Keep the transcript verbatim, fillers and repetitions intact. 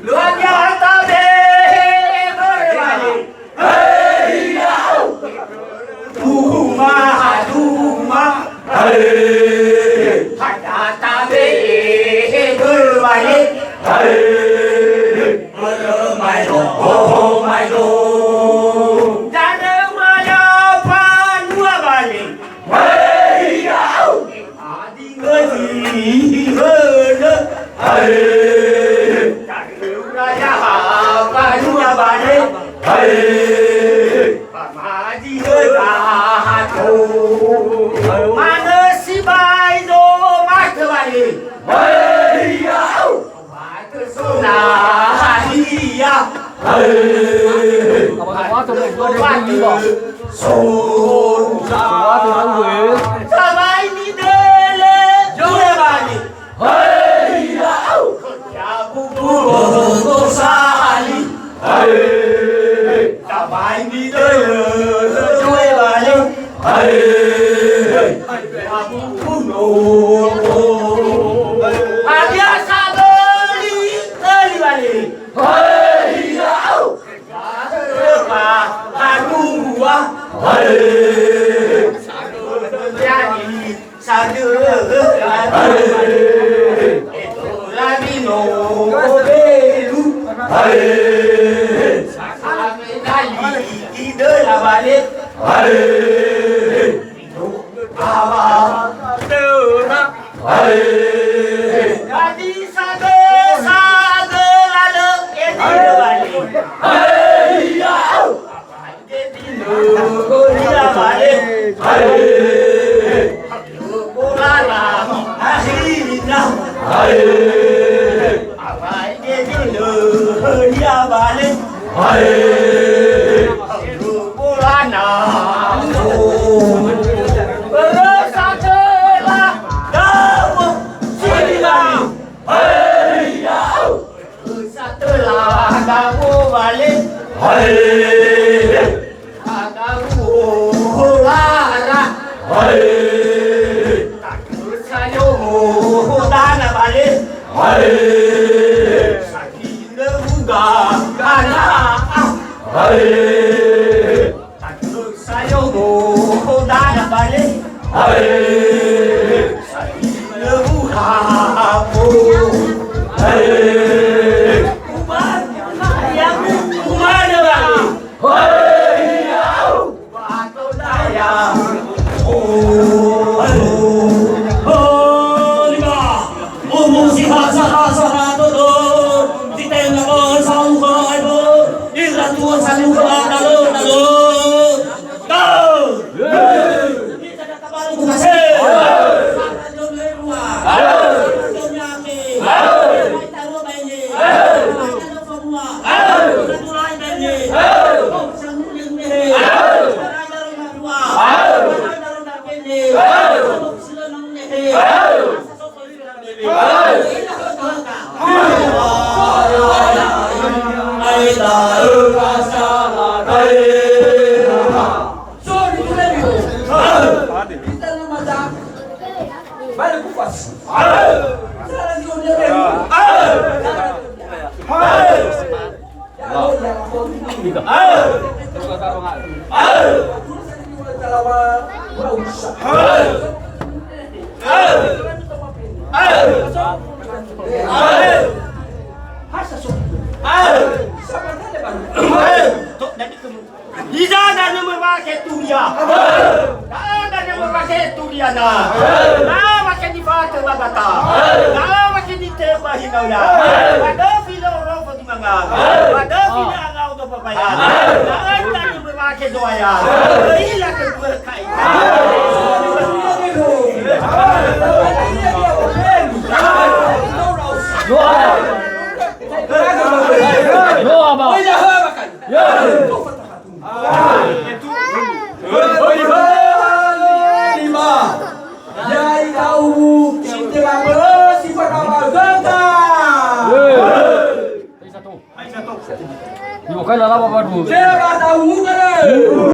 Luar biasa deh. Duma, duma. Hai. Hada tabe, berwali. Hai. Bermain, oh, oh, main, oh. Jangan main, apa, dua balik. Hai, ya. Adi ngeli, hana. Hai. Jangan main, apa, dua balik. Hai. Pamaji hera hato. Manö sibai do matö wali. Hai, ya. Matö sona hadia. Hai. Matö sona. Sabai ni dele due wali. Hai, ya. Ya bubu boto sali. Hai. Tabai ni dele due wali. Hai. Ya bubu no. Hadia sabeli, beli wali. Hai, ya. Harua. Hai. Sadö. Lamino belu. Hai. Amenai idöla bale. Hai. Awa. Hai. Gadi sage, sage lalö, edi bali. Hai, ya. Gedi no, goria bali. Hai. Bolana, ahina. Hai. Awai gedi no, goria bali. Hai. Bolana. Börö satela, dawo, sila. Hai, ya. Satela, dawo, bale. Hai. Dawo, lara. Hai. Sayo, dana, bale. Hai. Sakina, buga, kana. Hai. Sayo dana bale. Hai. Lebu hapo. Hai. Umar, yang umar bale. Hai. Bato daya. Oh, oh, oh, lima. Umu si hasa-hasa rato do, si tenga böi sauha aedo, ira tua sanuha dalo-dalo. Go! Kita datang baru ku kasih. Sara jom lerua. Sara jom yake. Mai taruh baine. Mai taruh semua. Hiza danö möwake turia. Da'ö danö möwake turiana. Na wake nifatö ba gata. Na wake niteu ba hinaula. Ba döfi lö orofo di manga. Ba döfi lö angau do babaya. Da'ö danö möwake Zo'aya. Öila kedua kaita. Noa ba. Ibokai lalaba badu.